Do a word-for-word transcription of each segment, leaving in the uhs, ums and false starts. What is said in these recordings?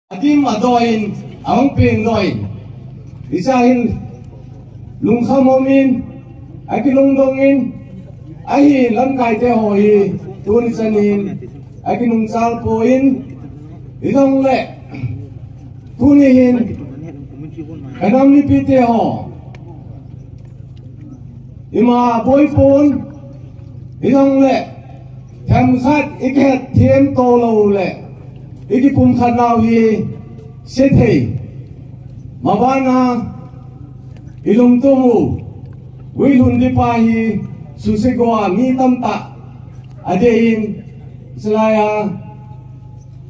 Adim adoh in, ahung peng doh in. Hiche hin lungkham um in, akilungdong in, ahin lamkai te ho hi, tuni chan in, akinungchal poi, hijongle, tuni hin, ka nam mipi te ho, ima boi pon, hijongle, themkhat ikihet them to lou le, ikipumkhat nau hi, sethei. Mabana, ilungtup u, Wilhun dipa hi, susigoa mi tamtah, adeh in, chulaiya,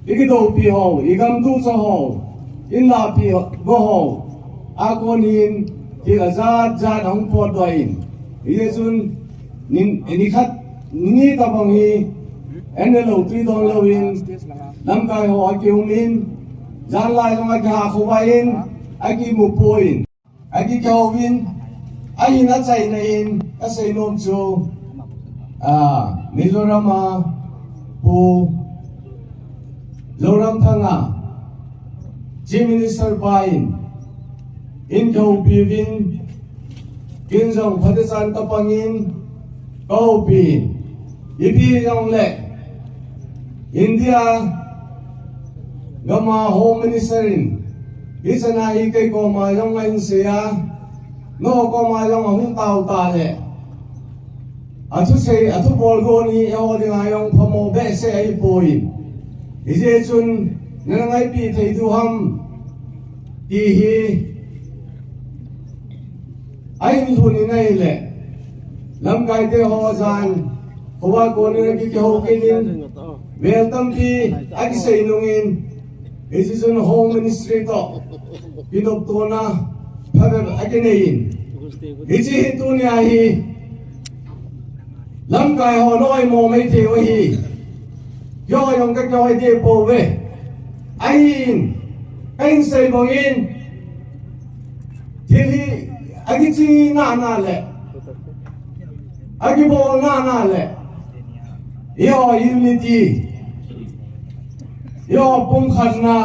ikidoupi ho, igamtucha ho, inlahpi go ho, akon hin, thil ajat jat ahung potdoh in. Hijeh chun, ni, nikhat, ni tobang hi, an ne lou tui don louvin, lamkai ho akium in, janlai jong akihah khovah in, akimu poi. Akikihou in, ahin achaina in, kasei nom chu, ah, Mizoram a, Pu Zoramthanga, Chief Minister pa in, in kihoupi uvin, ken jong phatechan kapang in, kahoupi in, ipi jongle, India gam a Home Minister in, hichan a hi kei koma jong ahin sei a, nangho koma jong ahung tao tah le, athusei, athubol gon hi eiho dinga jong phamo behseh ahipoi. Hijeh chun, nana ngaipi thei diu ham, ti hi, ahin lhun in ahile, lamkai te ho jan, khovah kon in akikihou kit in, vel tampi akisei nung in, hiche chun Home Ministry toh kinoptona phabep akinei in. Hiche hi tunia hi, lamkai ho naoimo maithei u ahi. Keiho jong kakihoi deh pouve. Ahin, kahin sei bang in, thil hi akichi nana le, akibol nana le, eiho unity, eiho pumkhatna,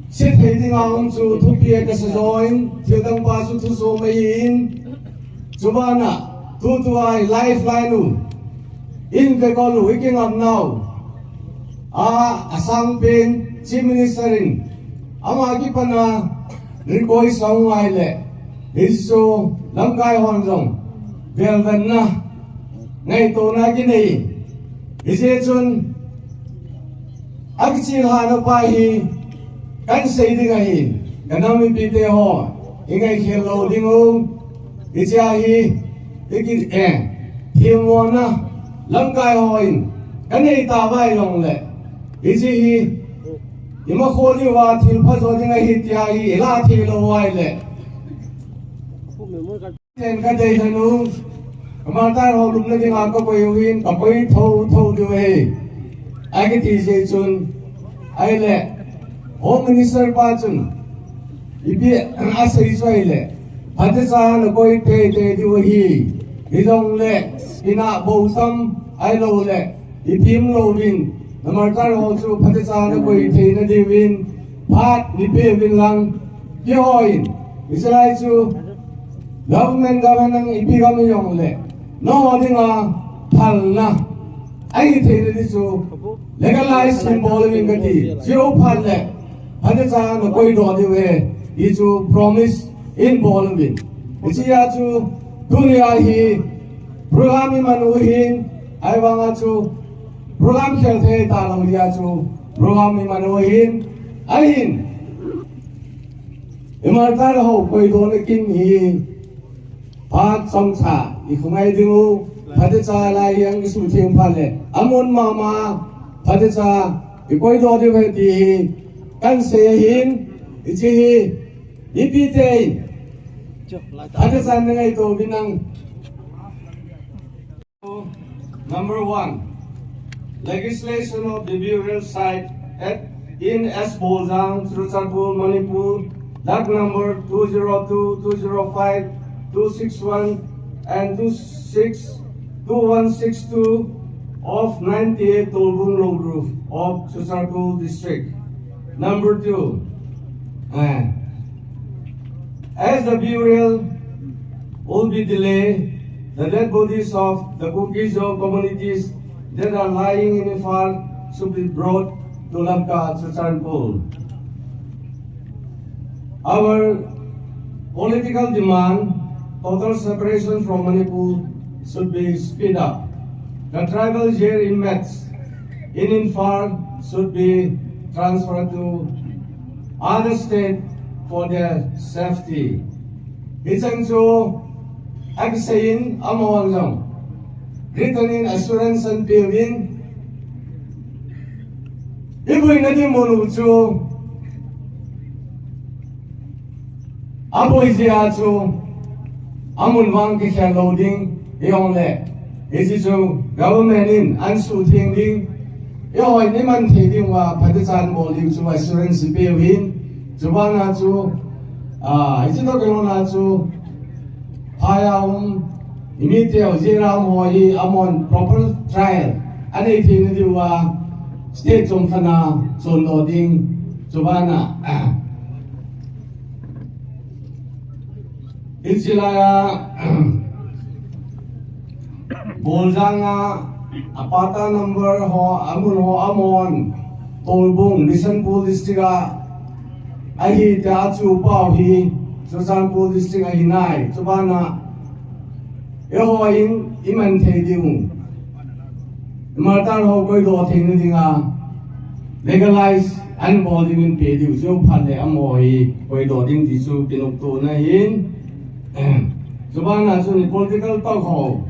sethei dinga um chu thupi a kasa join, thil dang pa chu thusom ahin, chubana, tutua i lifeline u, in vekol u, ikingam nau, a, asangpen, Chief Minister in, ama kipana, request ahung ngai le, hichu, lamkai hon jong, velvenna, ngaitona kinei, hijeh chun, akichil hahna pa hi, kahin sei ding ahi, ka nam mipi te ho, ingai khel lou ding u, hiche a hi, iki, eh, themmona, lamkai hon, kanei tauva jongle, hiche hi, ima khol uva thil pha jo ding ahi tia hi, ilah thei lou uva ahile. Ten kadei lhon u, ka martyr ho lupna dinga kakoi uvin, kakoi thotho diu ahi. Akiti jeh chun, ahile, Home Minister pa chun, ipi asei chu ahile, phatecha nakoi teitei diu ahi. Hijongle, ina bousam ahiloule, ipi umlouvin, na martyr ho chu phatecha nakoi theina diuvin, phat neipeuvin lang, keiho in, hiche lai chu, government, government ipi gam hijongle, nangho dinga phalna ahi theina di chu, legalize hin bol uvin kati, chujou phat le, phatecha nakoidoh diu ahi, ti chu promise in bol uvin. Hichea chu, tunia hi, program iman u ahin, ahivanga chu, program khel thei talou jeh a chu, program iman u ahin, ahin, i martyr ho koidohna kin hi, phat chomcha, ikhongai diu, phatecha lai hi ang isuhtheng phat le, amun mama, phatecha, ikoidoh diu ahi ti hi, kahin sei ahin, hiche hi, mipite in, phatecha nangaito uvin lang. Number one, legislation of the burial site at, in S Boljang, Churachandpur, Manipur, dag number two zero two, two zero five, two six one and two six, two one six two of ninety-eight Tolbung Longruv of Churachandpur district. Number two, eh, as the burial will be delayed, the dead bodies of the Kuki-Zo communities that are lying in Imphal should be brought to Lamka, Churachandpur. Our political demand, total separation from Manipur, should be speed up. The tribal jail inmates in Imphal should be transferred to other state for their safety. Hicheng chu akiseiyin amahon jong written in assurance anpeuvin, ivuina ding mun u chu aboi jia chu amun vang kikhel lou ding, ijongle hiche chu government in ansuhtheng ding, ihoi niman thei ding uva phatechan bol ding chu assurance ipeuvin, chubana chu, ah, hiche toh kilhona chu phaiya um imiteu jira um ho hi amahon proper trial anei theina diuva state chomkhat a chondoh ding, chubana, ah, hiche laiya Boljang a, a patta number ho, amun ho, amahon Toubung, Bishnupur district a ahi tia achu pau hi Churachandpur district ahi nai, chubana eiho in iman thei diu martyr ho koidoh theina dinga legalize anbol dingin pe diu chu phat le amaho hi koidoh ding ti chu kinoptona ahin. Chubana chun political talk ho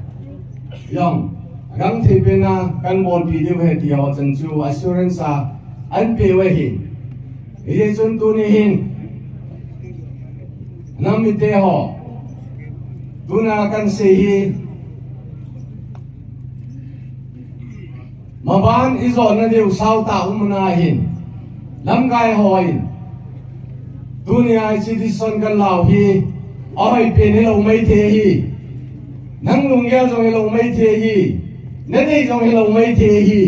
jong agangthei pena kanbolpi diu ahi ti ho chan chu assurance a anpeu ahin. Hijeh chun tuni hin nam mite ho, tuna kansei hi maban ijotna diu sautah umna ahin, lamkai hon tunia hiche decision kanlau hi ahoipen hilou maithei ahi. Nang lunggel jong hilou maithei ahi, nadei jong hilou maithei ahi.